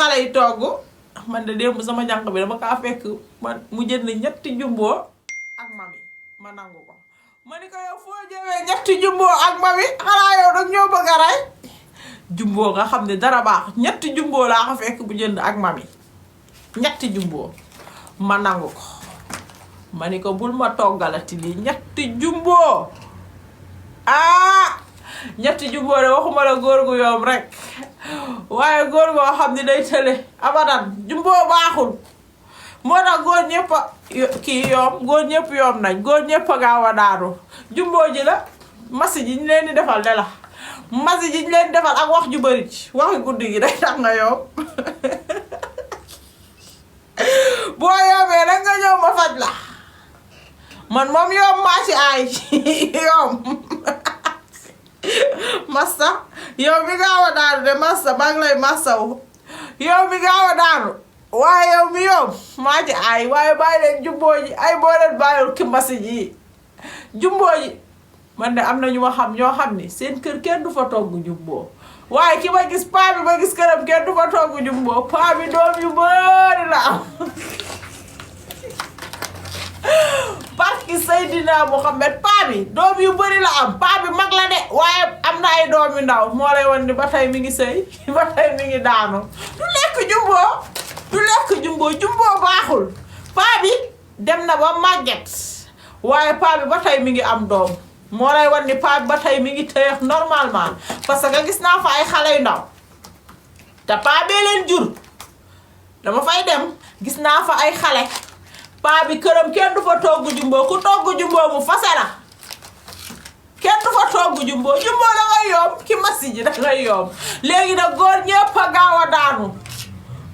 xale yi togg man de démb sama jànq bi dama kaa fekk man mu jënd ñetti jumbo ak mami ma nangu ko ma ni ko yow foo jëwee ñetti jumbo ak mami xanaa yow dag ñoo bëgg a rey jumbo nga xam ne dara baax ñetti jumbo laa ko fekk bu jënd ak mami ñetti jumbo ma nangu ko ma ni ko bul ma toggalati lii ñetti jumbo ñetti jumbo de waxuma la góor gu yoom rek waaye góor goo xam ne day tële abadan jumbo baaxul moo tax góor ñëpp kii yoom góor ñëpp yoom nañ góor ñëpp a gaaw a daanu jumbo ji la masi ji ñu leen di defal de la masi ji ñu leen di defal ak wax ju bëri ci waxi guddi gi day tax nga yoom boo yoomee rek nga ñëw ma faj la man moom yoom maa ci aay yoom massa yow mi gaaw a daanu de massa baa ngi lay massaw yow mi gaaw a daanu waaye yow mi yoom maa ci aay waaye bàyyi leen jumbo ji ay boo leen bàyyil ki masi ji jumbo ji man de am na ñu ma xam ñoo xam ni seen kër kenn du fa togg jumbo waaye ki ma gis paa bi ma gis këram kenn du fa togg jumbo paa bi doom yu bëri la am parce que Seydina Mohamed paa bi doom yu bëri la am paa bi mag la de waaye am na ay doom yu ndaw moo lay wan ni ba tey mi ngi sëy ba tey mi ngi daanu du lekk jumbo jumbo baaxul paa bi dem na ba màgget waaye paa bi ba tey mi ngi am doom moo lay wan ni paa bi ba tey mi ngi tëyeex normalement parce que gis naa fa ay xale yu ndaw te paa bee leen jur dama fay dem gis naa fa ay xale paa bi këram kenn du fa togg jumbo ku togg jumbo mu fase la kenn du fa togg jumbo da ngay yoom ki masi ji da ngay yoom léegi nag góor ñëpp a gaaw a daanu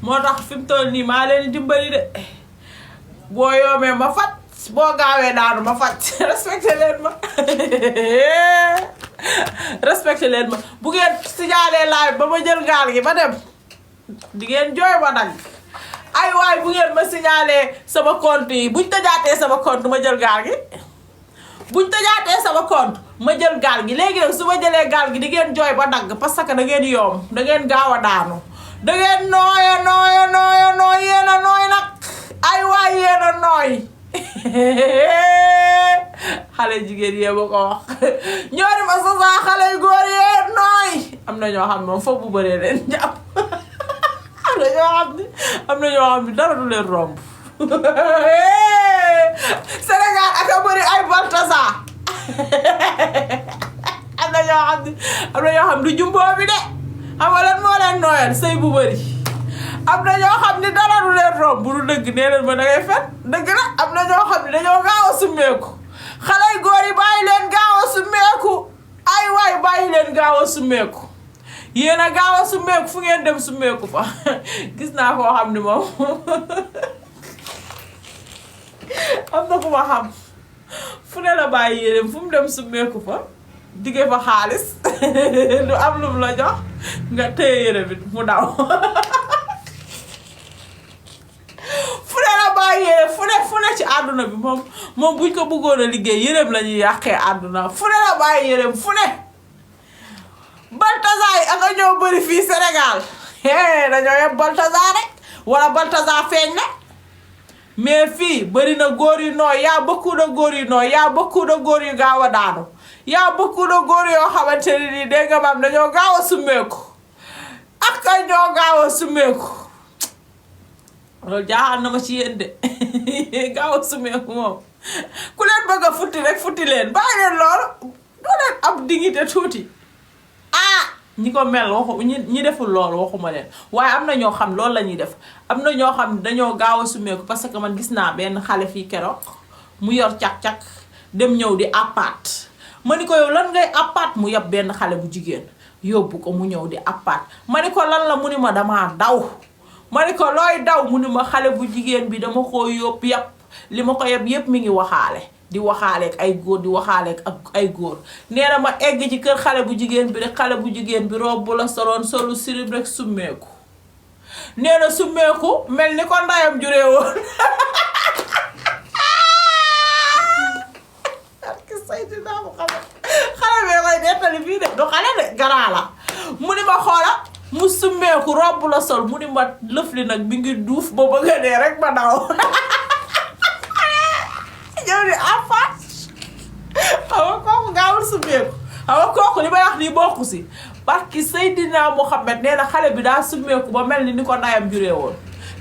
moo tax fi mu toll nii maa leen dimbali de boo yoomee ma fat boo gaawee daanu ma fat respecté leen ma respecté leen ma bu ngeen signalee live ba ma jël gaal gi ba dem di ngeen jooy ba dagg ay waay bu ngeen ma signalé sama compte yi buñ tëjaatee sama compte ma jël gaal gi buñ tëjaatee sama compte ma jël gaal gi léegi nag su ma jëlee gaal gi di ngeen jooy ba dagg parce que da ngeen yoom da ngeen gaaw a daanu da ngeen nooy yéen a nooy nag ay waay yéen a nooy xale jigéen yee ba ko wax ñoori ma sasa xale góor yee nooy am na ñoo xam moom foofu bu bëree leen jàpp am na ñoo xam ne dara du leen romb Sénégal ak a bëri ay Balthazar am na ñoo xam du jumbo bi de xam nga lan moo leen nooyal sëy bu bëri am na ñoo xam ne dara du leen romb bu du dëgg nee leen ma da ngay fen dëgg la am na ñoo xam ne dañoo gaaw a summeeku xale yu góor yi bàyyi leen gaaw a summeeku ay waay bàyyi leen gaaw a summeeku yéen a gaaw a summeeku fu ngeen dem summeeku fa gis naa koo xam ni moom am na ku ma xam fu ne la bàyyi yéen fu mu dem summeeku fa digge fa xaalis du am lu mu la jox nga téye yére bi mu daw fu ne la bàyyi yére fu ne ci àdduna bi moom buñ ko bëggoon a liggéey yéreem la ñuy yàqee àdduna fu ne la bàyyi yéreem fu ne Balthazar yi aka ñoo bëri fii Sénégal dañoo yeb Balthazar rek wala Balthazar feeñ na mais fii bëri na góor yu nooy yaa beaucoup de góor yu nooy yaa beaucoup de góor yu gaaw a daanu yaa beaucoup de góor yoo xamante ne nii dégg nga maam dañoo gaaw a summeeku ak ñoo gaaw a summeeku loolu jaaxal na ma ci yéen de gaaw a summeeku moom ku leen bëgg a futti rek futti leen bàyyi leen loolu doo leen am dignité tuuti ñi ko mel waxu ñi deful loolu waxuma leen waaye am na ñoo xam loolu la ñuy def am na ñoo xam dañoo gaaw a summeeku parce que man gis naa benn xale fii keroog mu yor cak-cak dem ñëw di appaat ma ni ko yow lan ngay appaat mu yab benn xale bu jigéen yóbbu ko mu ñëw di appaat ma ni ko lan la mu ni ma damaa daw ma ni ko looy daw mu ni ma xale bu jigéen bi dama ko yóbbu yàpp li ma ko yab yëpp mi ngi waxaale di waxaaleeg ay góor di waxaaleeg ak ay góor nee na ma egg ci kër xale bu jigéen bi rek xale bu jigéen bi robb la soloon solu sirib rek summeeku nee na summeeku mel ni ko ndayam juree woon Seydina Mohamed xale bee koy nettali fii de du xale de garaa la mu ni ma xoola mu summeeku robb la sol mu ni ma lëf li nag bi ngi duuf ba bëgg a dee rek ma daw ñëw ni afaat xawa kooku gaawul summeeku xawa kooku li may wax nii bokku si parce que Seydina Mohamed nee na xale bi daa summeeku ba mel ni ko ndayam juree woon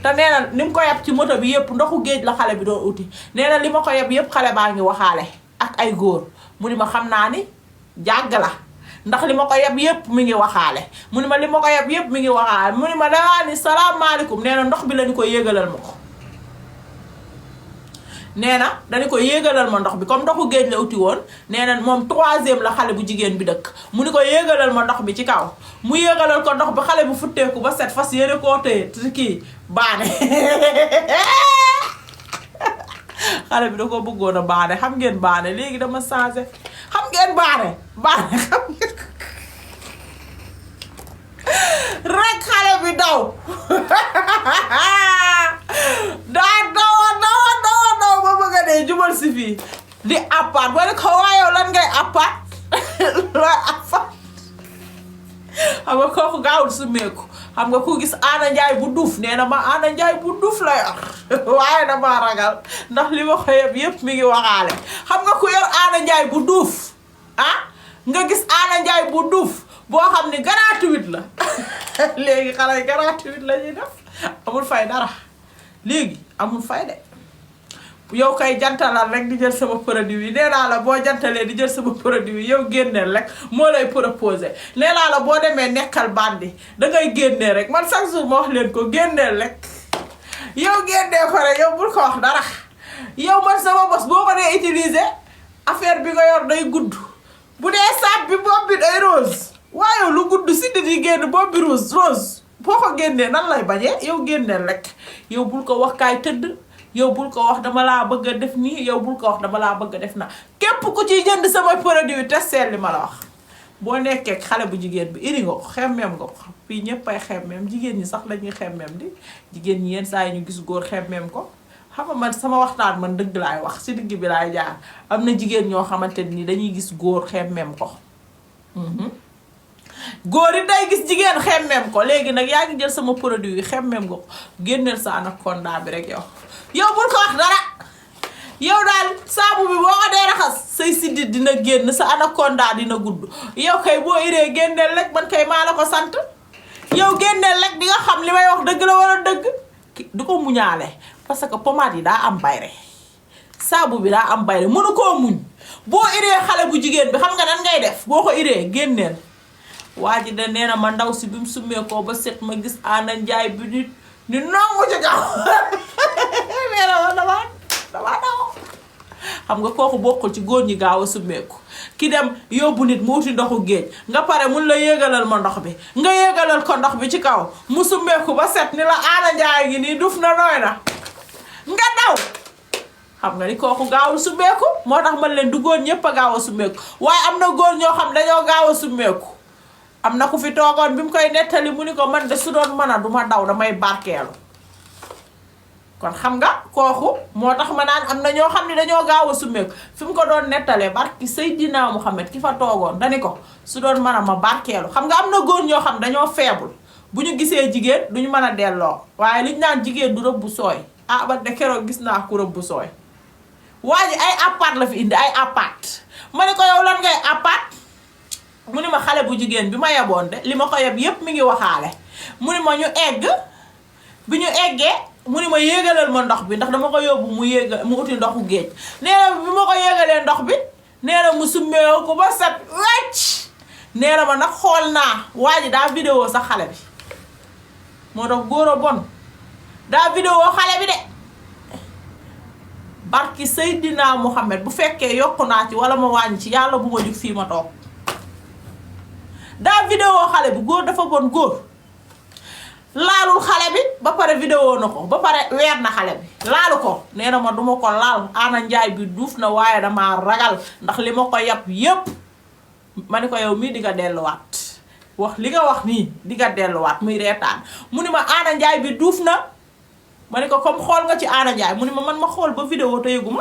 te nee na ni mu ko yab ci moto bi yëpp ndoxu géej la xale bi doon uti nee na li ma ko yab yëpp xale baa ngi waxaale ak ay góor mu ni ma xam naa ni jàgg la ndax li ma ko yab yëpp mi ngi waxaale mu ni ma li ma ko yab yëpp mi ngi waxaale mu ni ma dangaa ni salaamaaleykum nee na ndox bi la ñu ko yéegalal ma ko nee na dañu ko yéegalal ma ndox bi comme ndoxu géej la uti woon nee na moom 3e la xale bu jigéen bi dëkk mu ni ko yéegalal ma ndox bi ci kaw mu yéegalal ko ndox bi xale bu futteeku ba set fas yéene koo téye kii baane xale bi da ko bëggoon a baane xam ngeen baane léegi dama changé xam ngeen baane xam ngeen rek xale bi daw daa daw ba bëgg a dee jubal si fii di appaat ba ne ko waayow lan ngay appaat looy appaat xam nga kooku gaawul summeeku xam nga ku gis Ana Njaay bu duuf nee na ma Ana Njaay bu duuf la yor waaye dama ragal ndax li ma ko yëpp mi ngi waxaale xam nga ku yor Ana Njaay bu duuf nga gis Ana Njaay bu duuf boo xam ni gratuit la léegi xale yi gratuit la ñuy def amul fay dara léegi amul fay de yow kay jantalal rek di jël sama produit yi nee naa la boo jantalee di jël sama produit yi yow génneel rek moo lay proposé nee naa la boo demee nekkal bandi dangay génneel rek man chaque jour ma wax leen ko génneel rek yow génnee ko rek yow bul ko wax dara yow man sama bos boo ko dee utiliser affaire bi nga yor day gudd bu dee saab bi bopp bi day rose waaye lu gudd si di génn bopp bi rose boo ko génnee nan lay bañee yow génneel rek yow bul ko wax kaay tëdd yow bul ko wax dama laa bëgg a def nii yow bul ko wax dama laa bëgg a def na képp ku ciy jënd sama produit te seet li ma la wax boo nekkee xale bu jigéen bi iri nga ko xemmeem nga ko fii ñëpp ay xemmeem jigéen ñi sax lañuy xemmeem di jigéen ñi yenn saa yi ñu gis góor xemmeem ko xam nga man sama waxtaan man dëgg laay wax si digg bi laay jaar am na jigéen ñoo xamante ni dañuy gis góor xemmeem ko góor yi day gis jigéen xemmeem ko léegi nag yaa ngi jël sama produit yi xemmeem nga ko génneel sa anaconda bi rek yow bul ko wax dara yow daal saabu bi boo ko dee raxas say siddit dina génn sa anaconda dina gudd yow kay boo iree génneel rek man kay maa la ko sant yow génneel rek di nga xam li may wax dëgg la wala dëgg du ko muñaale parce que pommade yi daa am bayre saabu bi daa am bayre mënu koo muñ boo iree xale bu jigéen bi xam nga nan ngay def boo ko iree génneel waa ji de nee na ma ndaw si bi mu summeekoo ba set ma gis Ana Njaay bi ni nongu ci kaw nee na ma dama daw xam nga kooku bokkul ci góor ñi gaaw a summeeku ki dem yóbbu nit mu wuti ndoxu géej nga pare mun la yéegalal ma ndox bi nga yéegalal ko ndox bi ci kaw mu summeeku ba set ni la Ana Njaay gi nii duf na nooy na nga daw xam nga ni kooku gaawul summeeku moo tax man leen du góor ñëpp a gaaw a summeeku waaye am na góor ñoo xam dañoo gaaw a summeeku am na ku fi toogoon bi mu koy nettali mu ni ko man de su doon mën a du ma daw damay barkeelu kon xam nga kooku moo tax ma naan am na ñoo xam ne dañoo gaaw a summeeku fi mu ko doon nettalee barki Seydina Muhammad ki fa toogoon dani ko su doon mën a ma barkeelu xam nga am na góor ñoo xam dañoo faible bu ñu gisee jigéen duñu mën a delloo waaye liñ naan jigéen du rëbb bu sooy ba de keroog gis naa ku rëbb bu sooy waa ji ay appaat la fi indi ay appaat ma ne ko yow lan ngay appaat mu ni ma xale bu jigéen bi ma yeboon de li ma ko yeb yépp mi ngi waxaale mu ni ma ñu egg bi ñu eggee mu ni ma yéegalal ma ndox bi ndax dama ko yóbbu mu uti ndoxu géej nee na bi ma ko yéegalee ndox bi nee na mu summeewu ko ba set wecc nee na ma nag xool naa waa ji daa vidéo sax xale bi moo tax góor a bon daa vidéo xale bi de barki Seydina Muhammad bu fekkee yokku naa ci wala ma wàññi ci yàlla bu ma jug fii ma toog daa vidéo xale bi góor dafa bon góor laalul xale bi ba pare vidéo na ko ba pare weer na xale bi laalu ko nee na ma duma ko laal Ana Njaay bi duuf na waaye dama ragal ndax li ma ko yàpp yépp ma ni ko yow mii di nga delluwaat wax li nga wax nii di nga delluwaat muy reetaan mu ni ma Ana Njaay bi duuf na ma ni ko comme xool nga ci Ana Njaay mu ni ma man ma xool ba vidéo te yëgu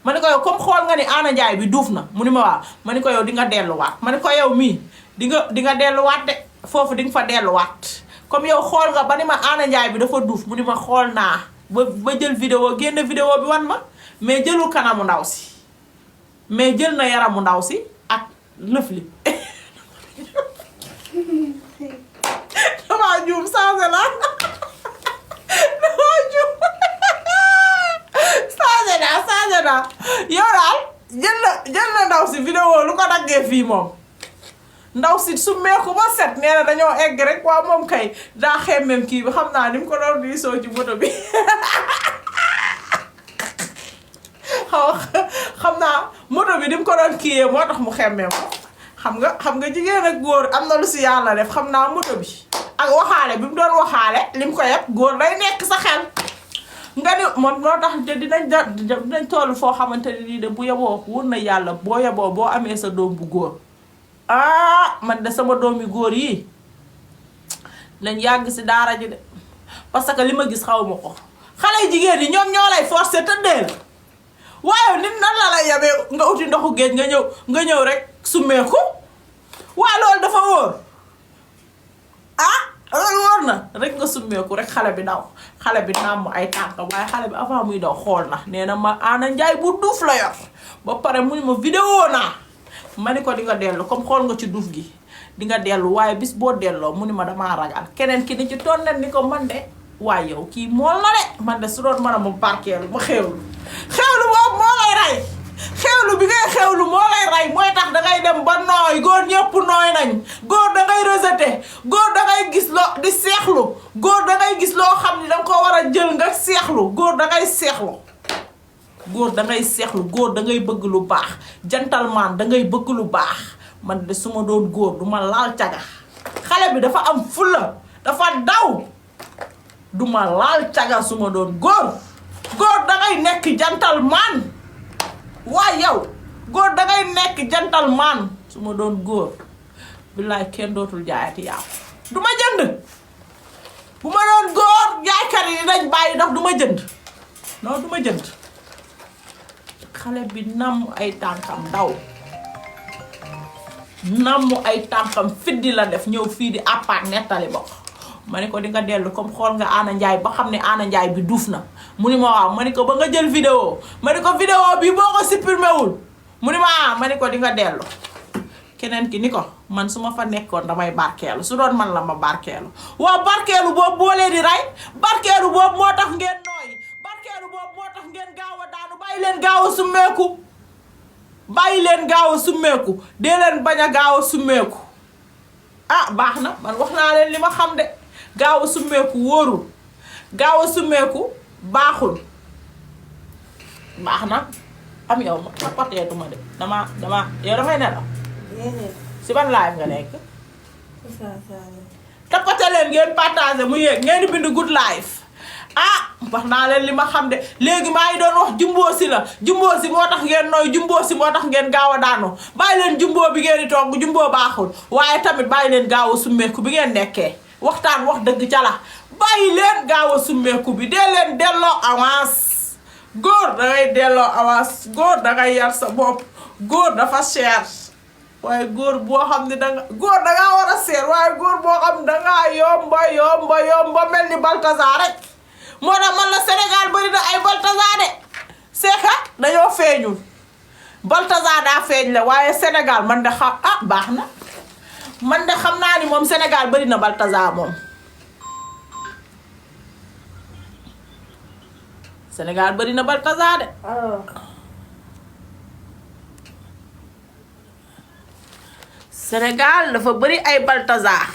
ma ni ko yow comme xool nga ni Ana Njaay bi duuf na mu ni ma waaw ma ni ko yow di nga delluwaat ma ni ko yow mii di nga delluwaat de foofu di nga fa delluwaat comme yow xool nga ba ni ma Ana Ndiaye bi dafa duuf mu ni ma xool naa ba jël vidéo génn vidéo bi wan ma mais jëlul kanamu ndaw si mais jël na yaramu ndaw si ak lëf li damaa juum changé la damaa juum changé naa yow daal jël na ndaw si vidéo lu ko daggee fii moom ndaw si su meeku ba set nee na dañoo egg rek waaw moom kay daa xemmem kii bi xam naa ni mu ko doon diisoo ci moto bi xam naa moto bi ni mu ko doon kiiyee moo tax mu xemmem ko xam nga jigéen ak góor am na lu si yàlla def xam naa moto bi ak waxaale bi mu doon waxaale lim ko yeb góor day nekk sa xel nga ni moom moo tax dinañ toll foo xamante ne nii de bu yeboo wër na yàlla boo yeboo boo amee sa doom bu góor man de sama doomi góor yi lañ yàgg si daara ji de parce que li ma gis xaw ma ko xale jigéen yi ñoom ñoo lay forcer tëddeel waaye nit nan la lay yabee nga uti ndoxu géej nga ñëw rek summeeku waaye loolu dafa wóor loolu wóor na rek nga summeeku rek xale bi daw xale bi nàmm ay tànk waaye xale bi avant muy daw xool na nee na ma Ana Ndiaye bu duuf la yor ba pare mu ni ma vidéo naa ma ni ko di nga dellu comme xool nga ci duuf gi di nga dellu waaye bis boo delloo mu ni ma damaa ragal keneen ki ni ci tonnet ni ko man de waaye yow kii mool na de man de su doon mën a ma barkeelu ma xewlu boobu moo lay rey xewlu bi ngay xewlu moo lay rey mooy tax dangay dem ba nooy góor ñëpp nooy nañ góor dangay rejeté góor dangay gis loo di seexlu góor dangay gis loo xam ni danga ko war a jël nga seexlu góor dangay seexlu góor dangay seexlu góor dangay bëgg lu baax gentleman dangay bëgg lu baax man de su ma doon góor duma laal caga xale bi dafa am fulla dafa daw duma laal caga su ma doon góor dangay nekk gentleman waaye yow góor dangay nekk gentleman su ma doon góor billaay kenn dootul jaayati yaaw du ma jënd bu ma doon góor jaaykat yi dañ bàyyi ndax du ma jënd non du ma jënd xale bi namm ay tànkam daw namm ay tànkam fiddi la def ñëw fii di àppaat nettali ba ma ne ko di nga dellu comme xool nga Ana Ndiaye ba xam ne Ana Ndiaye bi duuf na mu ni ma waaw ma ne ko ba nga jël vidéo ma ne ko vidéo bi boo ko supprimé wul mu ni ma ma ne ko di nga dellu keneen ki ni ko man su ma fa nekkoon damay barkeelu su doon man la ma barkeelu waaw barkeelu boobu boo leen di rey barkeelu boobu moo tax ngeen nooy barkeelu boobu moo tax ngeen gaaw a daanu bàyyi leen gaaw a summeeku bàyyi leen gaaw a summeeku dee leen bañ a gaaw a summeeku baax na man wax naa leen li ma xam de gaaw a summeeku wóorul gaaw a summeeku baaxul baax na am yow ma pateetuma de dama yow dafay nelaw si ban live nga nekk tapate leen ngeen partage mu yéeg ngeen di bind good life wax naa leen li ma xam de léegi maa ngi doon wax Djimbo si la Djimbo si moo tax ngeen nooy Djimbo si moo tax ngeen gaaw a daanu bàyyi leen Djimbo bi ngeen di toog Djimbo baaxul waaye tamit bàyyi leen gaaw a summeeku bi ngeen nekkee waxtaan wax dëgg ca la bàyyi leen gaaw a summeeku bi dee leen delloo avance góor dangay delloo avance góor dangay yar sa bopp góor dafa cher waaye góor boo xam ne góor dangaa war a seer waaye góor boo xam ne dangaa yomba mel ni Balthazar rek moo tax man la Sénégal bari na ay Balthazar de c'est que dañoo feeñul Balthazar daa feeñ la waaye Sénégal man de xam baax na man de xam naa ni moom Sénégal bari na Balthazar moom Sénégal bari na Balthazar de Sénégal dafa bari ay Balthazar